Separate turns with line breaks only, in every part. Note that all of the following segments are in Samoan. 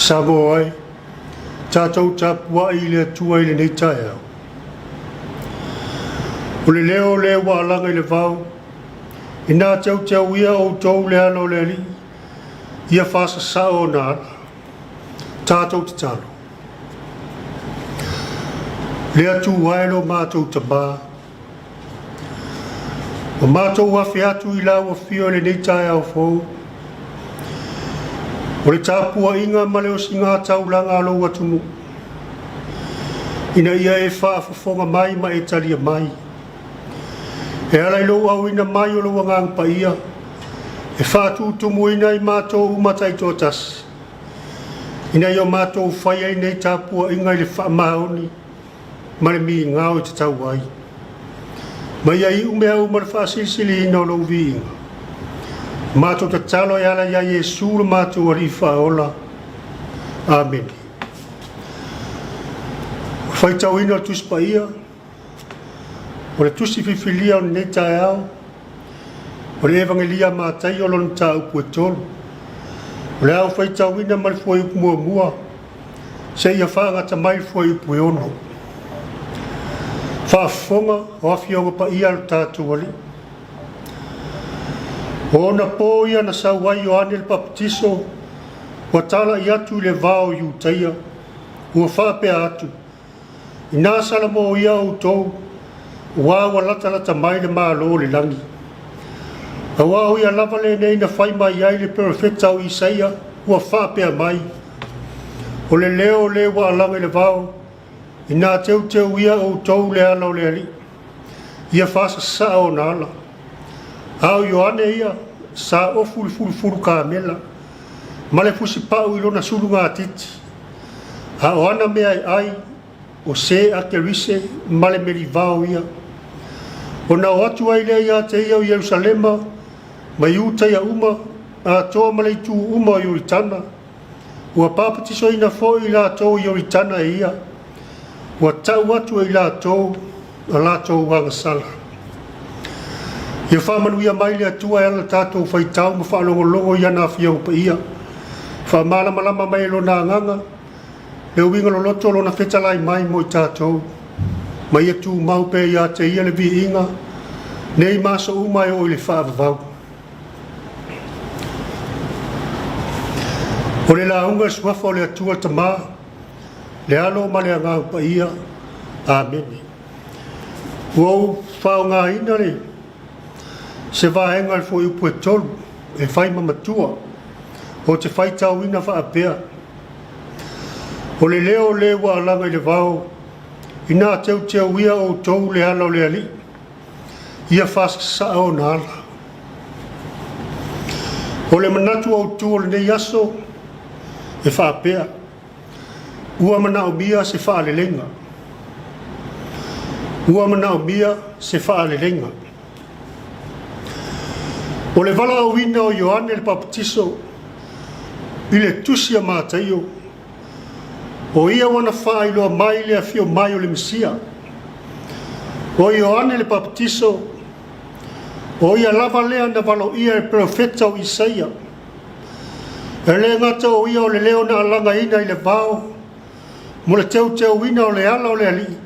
Samoa e, tatou tapuai i le Atua i lenei taeao. O le leo lea ua alaga i le vao, ina teuteuia outou le ala o le Alii, ia faasasao ona ala. Tatou tatalo. Le Atua e lo matou Tamā, Ua matou afe atu i lau afio i lenei taeao fou, o le tapuaiga ma le osiga taulaga a lou atunuu, ina ia e faafofoga mai ma e talia mai, e ala i lou auina mai o lou Agaga Paia, e faatutumuina ai matou uma taitoatasi, ina ia matou faia i nei tapuaiga i le faamaoni ma le migao e tatau ai. Ma ia iu mea uma le faasilisiliina o lou viiga. Matou tatalo e ala iā Iesu lo matou Alii Faaola. Amene. O le faitauina o le Tusi Paia, o le Tusi Filifilia o lenei taeao, o le Evagelia a Mataio lona mataupu e 3. O le a ou faitauina ma le fuaiupu muamua, seia faagata mai le fuaiupu e 6. Faafofoga o Afioga Paia a lo tatou Alii. O ona po ia na sau ai Ioane le Papatiso, ua tala'i atu i le vao o Iutaia, ua faapea atu, Inā salamoia outou, uā ua latalata mai le Malo o le lagi. Auā o ia lava lenei na fai mai ai le perofeta o Isaia, ua faapea mai, O le leo o le ua alaga i le vao, inā teuteuia outou le ala o le Alii, ia faasasaa ona ala. A o Ioane ia, sa ofu i le fulufulu kamela, ma le fusipau i lona sulugatiti, a o ana mea e ai, o se a Kerise ma le melivao ia. Ona o atu ai lea ia te ia o Ierusalema ma Iutaia uma, atoa ma le itu uma o Ioritana, ua papatisoina foi i latou i Ioritana e ia, ua tau atu e i latou a latou agasala. Ia faamanuia mai le Atua e ala i le tatou faitau ma faalogologo i ana Afioga Paia. Faamalamalama mai e Lona Agaga le uiga loloto o Lona fetalai mai mo i tatou, ma ia tumau pea ia te Ia le viiga, nei ma aso uma e oo i le faavavau. O le lauga i le Suafa o le Atua le Tama, le Alo ma le Agaga Paia. Amene. Ua ou faaaogaina le se vaega o le fuaiupu e 3 e fai ma matua o te faitauina faapea, O le leo o le ua alaga i le vao, ina teuteuia outou le ala o le Alii, ia fasasaa ona ala. O le manatu autu o lenei aso e faapea, ua manaomia se faaleleiga. Ua manaomia se faaleleiga. O le valaauina o Ioane le Papatiso i le tusi a Mataio, o ia ua na faailoa mai le afio mai o le Mesia. O Ioane le Papatiso, o ia lava lea na valoia e le perofeta o Isaia. E le gata o ia o le leo na alagaina i le vao mo le teuteuina o le ala o le Alii,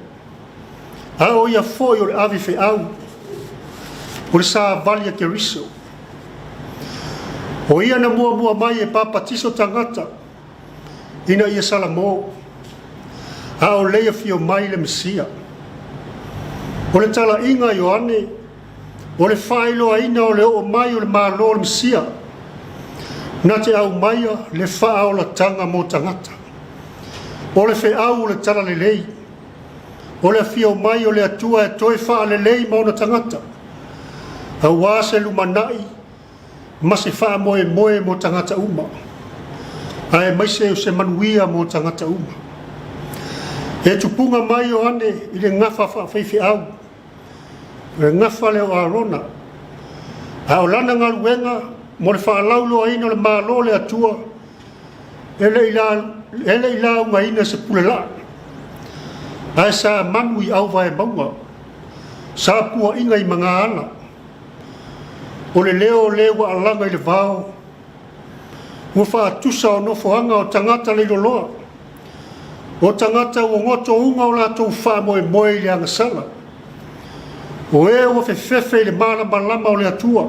a o ia foi o le ave feau o le savali a Keriso. O ia na muamua mai e papatiso tagata ina ia salamo, a o lei afio mai le Mesia. O le talaiga a Ioane, o le faailoaina o le oo mai o le Malo o le Mesia, na te aumaia le faaolataga mo tagata. O le feau o le talalelei, o le afio mai o le Atua e toe faalelei ma ona tagata, aua se lumanai ma se faamoemoe mo tagata uma, aemaise o se manuia mo tagata uma. E tupuga mai Ioane i le gafa faafaifeau, o le gafa lea o Arona, a o lana galuega mo le faalauiloaina o le Malo o le Atua, e le i laugaina se pulelaa, ae sa manu i auvae mauga, sa puaina i magaala. O le leo o le ua alaga i le vao, ua faatusa o nofoaga o tagata leiloloa, o tagata ua gotouga o latou faamoemoe i le agasala, o e ua fefefe i le malamalama o le Atua,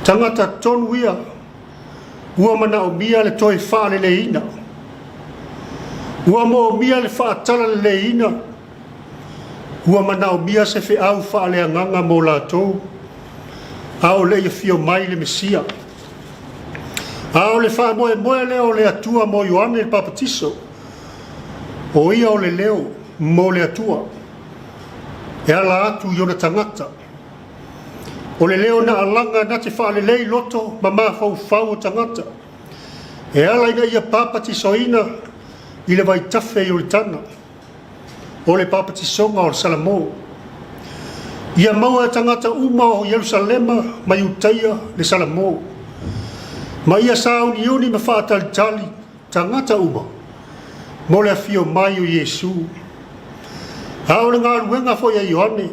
tagata tonu ia ua manaomia le toe faaleleiina, ua moomia le faatalaleleiina, ua manaomia se feau faaleagaga mo latou, a o le i afio mai le Mesia. A o le faamoemoe lea o le Atua mo Ioane le Papatiso, o ia o le leo mo le Atua, e ala atu i ona tagata. O le leo na alaga na te faalelei loto ma mafaufau o tagata, e ala ina ia papatisoina i le vaitafe Ioritana, o le papatisoga o le Salamo. Ia maua e tagata uma o Ierusalema ma Iutaia le Salamo, ma ia sauniuni ma faatalitali tagata uma mo le afio mai o Iesu. A o le galuega foi a Ioane,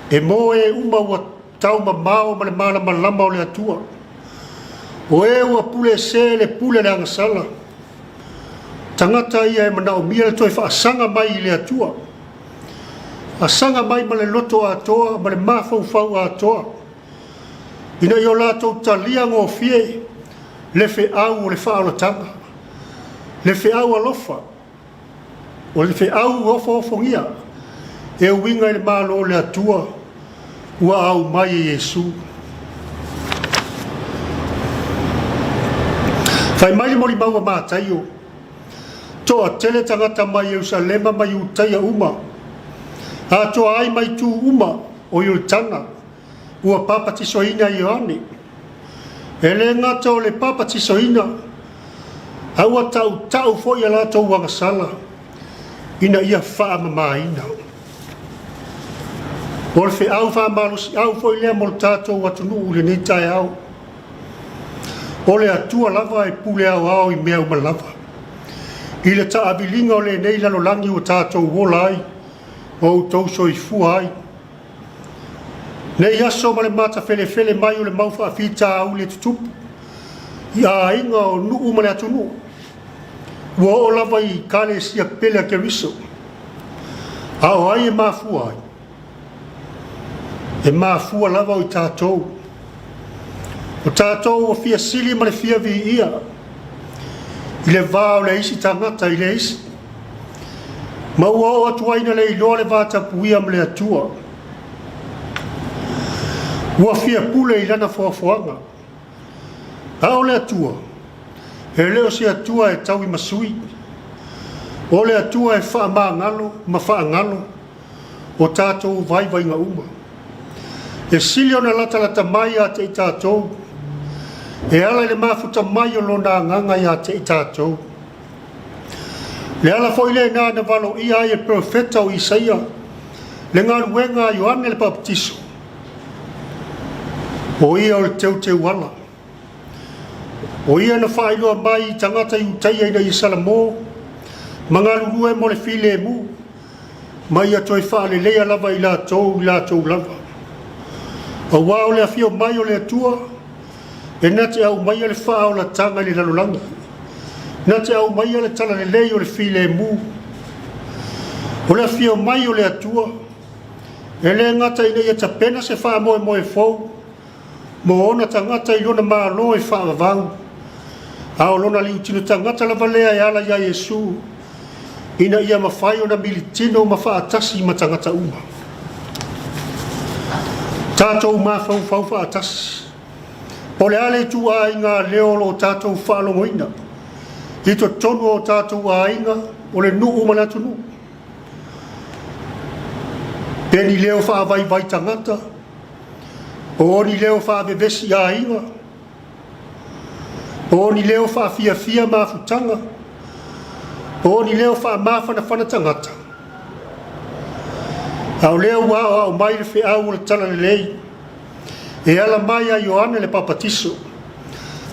e mo e uma ua taumamao ma le malamalama o le Atua, o e ua pulese le pule le agasala, tagata ia e manaomia le toe faasaga mai i le Atua, asaga mai ma le loto atoa ma le mafaufau atoa, ina ia o latou talia gofie le feau o le faaolataga, le feau alofa, o le feau ofoofogia e uiga i le Malo o le Atua ua aumai e Iesu. Fai mai le molimau a Mataio, toatele tagata mai Ierusalema ma Iutaia uma, atoa ai ma itu uma o Ioritana ua papatisoina e Ioane. E le gata o le papatisoina, a ua tautau foi a latou agasala ina ia faamamaina. O le feau faamalosiau foi lea mo le tatou atunuu i lenei taeao. O le Atua lava e pule aoao i mea uma lava. I le taaviliga o lenei lalolagi ua tatou ola ai ma outou soifua ai. Nei aso ma le matafelefele mai o le mau faafitauli e tutupu i aiga o nuu ma le atunuu, ua oo lava i ekalesia pele a Keriso. A o ai e mafua ai? E mafua lava o i tatou. O tatou ua fia sili ma le fia viia i le va o le isi tagata i le isi. Ma ua oo atu ai ina le iloa le vatapuia ma le Atua. Ua fia pule i lana foafoaga. A o le Atua, e le o se Atua e tauimasui. O le Atua e faamagalo ma faagalo o tatou vaivaiga uma. E sili ona latalata mai ia te i tatou, e ala i le mafuta mai o Lona Agaga ia te i tatou. Le ala foi lena na valoia ai e le perofeta o Isaia le galuega a Ioane le Papatiso, o ia o le teuteuala. O ia na faailoa mai i tagata Iutaia ina ia salamo ma galulue mo le filemu, ma ia toe faaleleia lava i latou i latou lava. Aua o le afio mai o le Atua, e na te aumaia le faaolataga i le lalolagi, na te aumaia le talalelei o le filemu. O le afio mai o le Atua, e le gata ina ia tapena se faamoemoe fou mo ona tagata i lona Malo e faavavau, a o lona liutino tagata lava lea e ala iā Iesu, ina ia mafai ona militino ma faatasi ma tagata uma. Tatou mafaufau faatasi, po o le a le ituaiga leo o lo o tatou faalogoina i totonu o tatou aiga, o le nuu ma le atunuu. Pe ni leo faavaivai tagata, po o ni leo faavevesi aiga, po o ni leo faafiafia mafutaga, po o ni leo faamafanafana tagata. A o lea ua aoao mai le feau o le talalelei e ala mai a Ioane le Papatiso,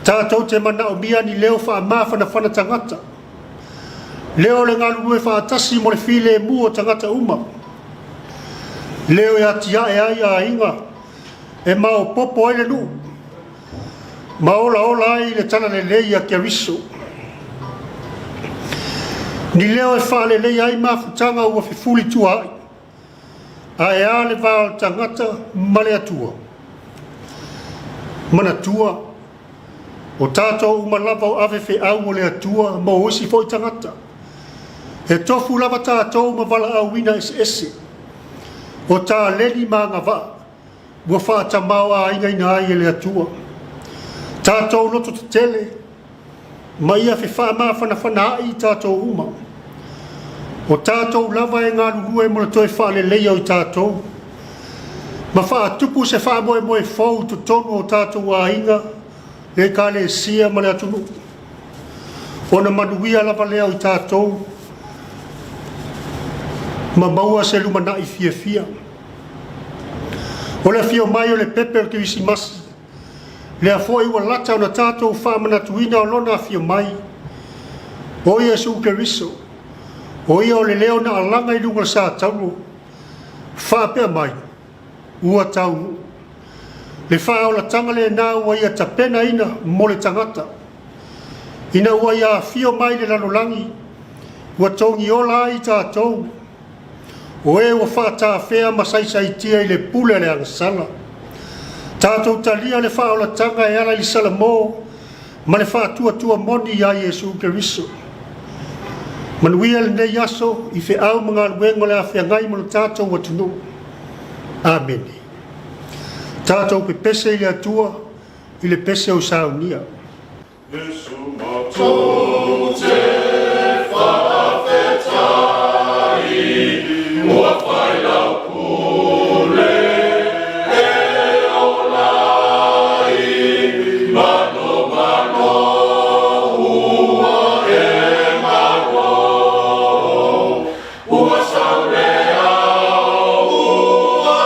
tatou te manaomia ni leo faamafanafana tagata, leo o le galulue faatasi mo le filemu o tagata uma, leo e atiae ai aiga, e maopoopo ai le nuu, ma olaola ai le talalelei a Keriso. Ni leo e faaleleia ai mafutaga ua fefulituaai, ae a le va o le tagata ma le Atua. Manatua, o tatou uma lava o ave feau o le Atua mo isi foi tagata. E tofu lava tatou ma valaauina eseese, o taleni ma agavaa ua faatamaoaigaina ai e le Atua. Tatou loto tetele, ma ia fefaamafanafanaai i tatou uma. O tatou lava e galulue mo le toe faaleleia o i tatou, ma faatupu se faamoemoe fou i totonu o tatou aiga, le ekalesia ma le atunuu. Ona manuia lava lea o i tatou, ma maua se lumanai fiafia. O le afio mai o le pepe o le Kerisimasi, lea foi ua lata ona tatou faamanatuina o lona afio mai, o Iesu Keriso, o ia o le leo na alaga i luga o le satauro, faapea mai, ua taunuu. Le faaolataga lena ua ia tapenaina mo le tagata. Ina ua ia afio mai le lalolagi, ua togiola ai i tatou, o e ua faatafea ma saisaitia i le pule a le agasala. Tatou talia le faaolataga e ala i le salamo ma le faatuatua moni iā Iesu Keriso. Manuia lenei aso i feau ma galuega o le a feagai ma lo tatou atunuu. Amene. Tatou pepese i le Atua i le pese o saunia.
Iesu matou te faafetai, ua fai lau pule e ola ai, manomano ua e malo, ua sau le ao ua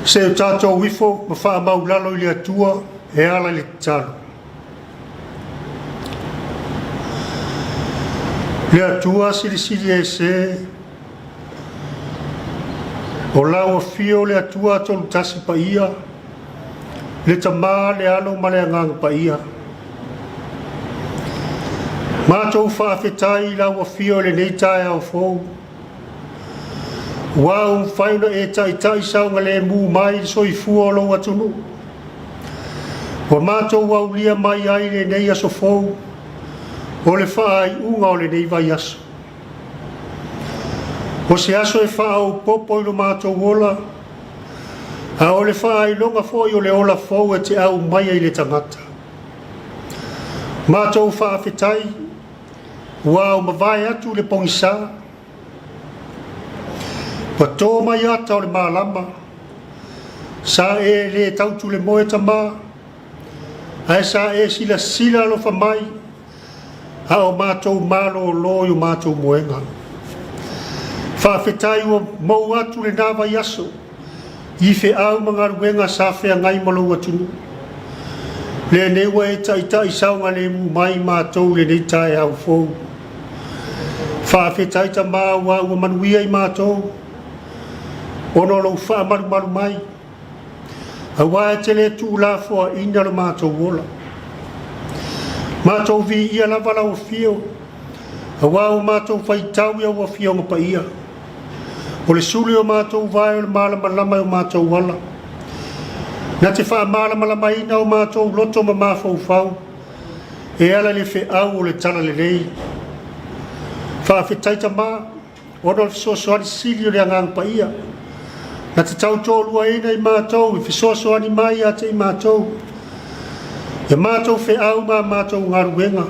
Se i o tatou ifo ma faamaulalo i le Atua e ala i le tatalo. Le Atua silisili ese, o lau afio le Atua Tolutasi Paia, le Tama, le Alo ma le Agaga Paia. Matou faafetai i lau afio i lenei taeao fou, ua ua mafai ona e taitai saogalemu mai le soifua o lou atunuu. Ua matou aulia mai ai lenei aso fou o le faaiuga o lenei vaiaso. O se aso e faaopoopo i lo matou ola, a o le faailoga foi o le ola fou e te aumaia i le tagata. Matou faafetai ua ua mavae atu le pogisa, ua to mai ata o le malama, sa e le tautulemoe Tama, ae sa e silasila alofa mai a o matou malōlō i o matou moega. Faafetai ua mou atu lena vaiaso i feau ma galuega sa feagai ma lou atunuu. Lenei ua e taitai saogalemu mai matou i lenei taeao fou. Faafetai Tama aua ua manuia i matou ona o lou faamalumalu mai, aua e te le tuulafoaina lo matou ola. Matou viia lava lau afio, aua ua matou faitau i au afioga paia. O le sulu i o matou vae o le malamalama i o matou ala. Na te faamalamalamaina o matou loto ma mafaufau e ala i le feau o le talalelei. Faafetai Tama, ona o le fesoasoani sili o le Agaga Paia, na te tautoaluaina i matou i fesoasoani mai ia te i matou, ia matou feau ma matou galuega,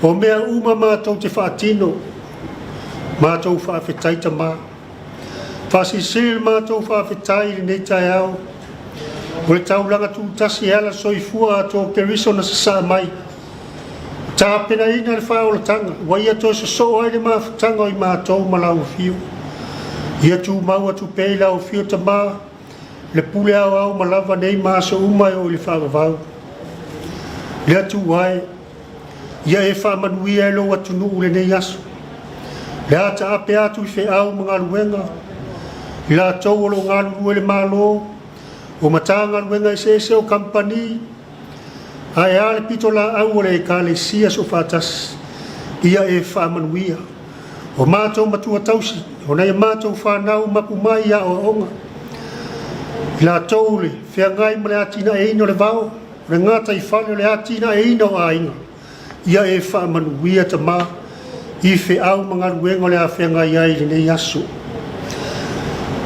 o mea uma matou te faatino, matou faafetai Tama. Faasilisili le matou faafetai i lenei taeao, o le taulaga tutasi e ala soifua atoa o Keriso na sasaa mai, tapenaina le faaolataga, ua ia toe sosoo ai le mafutaga o i matou ma lau afio. Ia tumau atu pea i lau afio Tama, le pule aoao ma lava nei ma aso uma e oo i le faavavau. Le Atua e, ia e faamanuia e lou atunuu lenei aso. Le a taape atu i feau ma galuega, i latou o lo o galulue le Malo, o Matagaluega eseese o kamupani, ae a le pitolaau o le Ekalesia Soofaatasi, ia e faamanuia. O matou matua tausi, o nai a matou fanau mapu mai i aoaoga, i latou le feagai ma le atinaeina o le vao, o le gataifale o le atinaeina o aiga, ia e faamanuia Tama i feau ma galuega o le a feagai ai i lenei aso.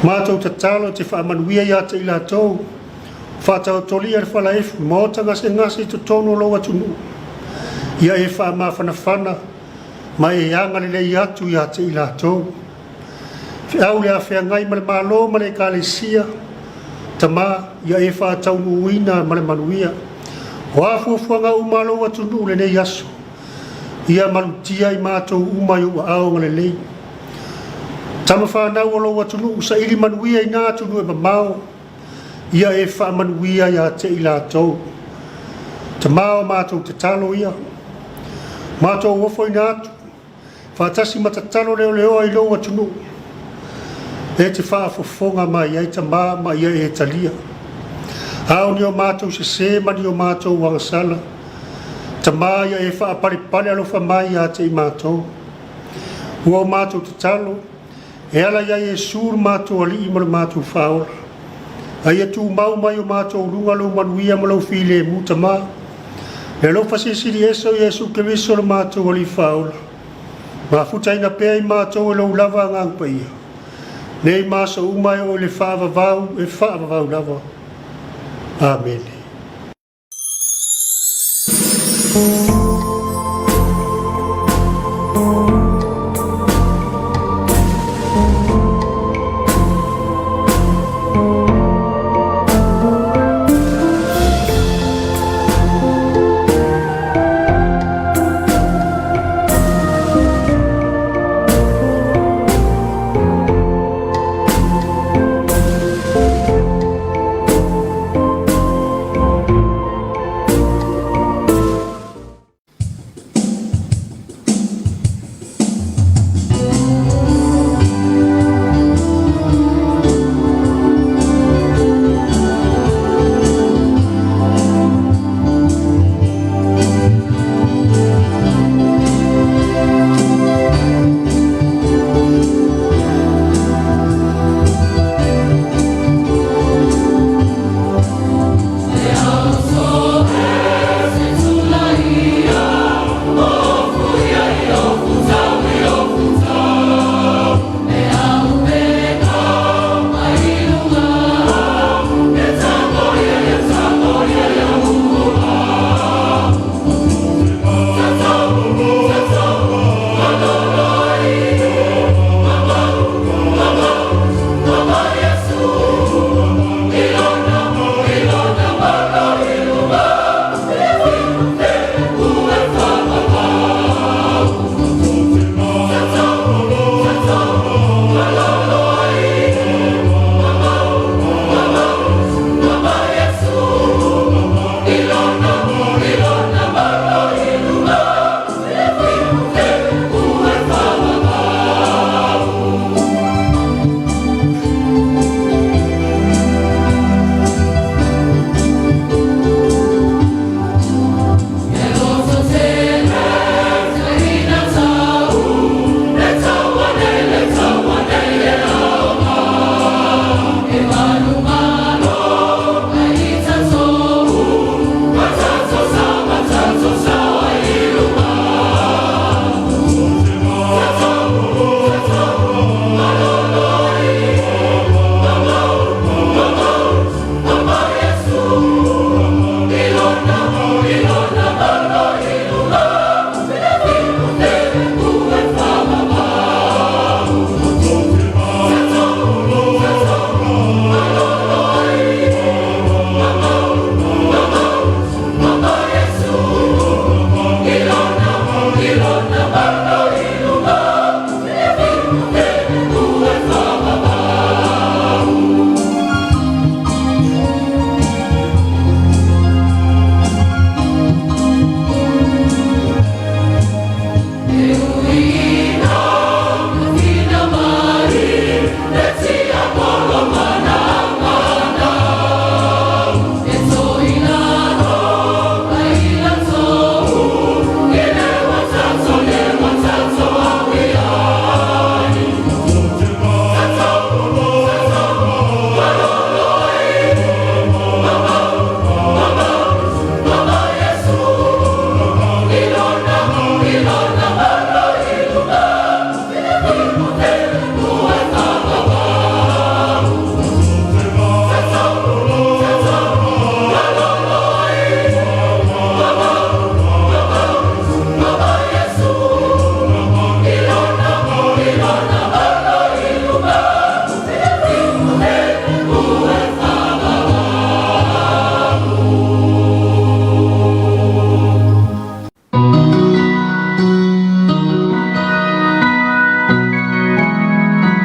Matou tatalo e te faamanuia ia te i latou, faataotolia le falaefu, maota gasegase i totonu o lou atunuu, ia e faamafanafana ma e agalelei atu ia te i latou. Feau le a feagai ma le Malo ma le Ekalesia, Tama, ia e faataunuuina ma le manuia. O a fuafuaga uma a lou atunuu lenei aso, ia malutia i matou uma i ou aao agalelei. Tama fanau o lou atunuu, saili manuia i na atunuu e mamao, ia e faamanuia ia te i latou. Tama o matou tatalo ia, matou ofoina atu, faatasi ma tatalo leoleoa i lou atunuu, e te faafofoga mai ai Tama ma ia e talia. A o ni o matou sesē ma ni o matou agasala, Tama ia e faapalepale alofa mai ia te i matou. Ua o matou tatalo, e ala ia Iesu le matou Alii ma le matou Faaola. A ia tumau mai o matou luga lou manuia ma lou filemu Tama, le alofa silisili ese o Iesu Keriso le matou Alii Faaola, mafutaina pea i matou e lou lava Agaga Paia, nei ma aso uma e oo i le faavavau e faavavau lava. Amene.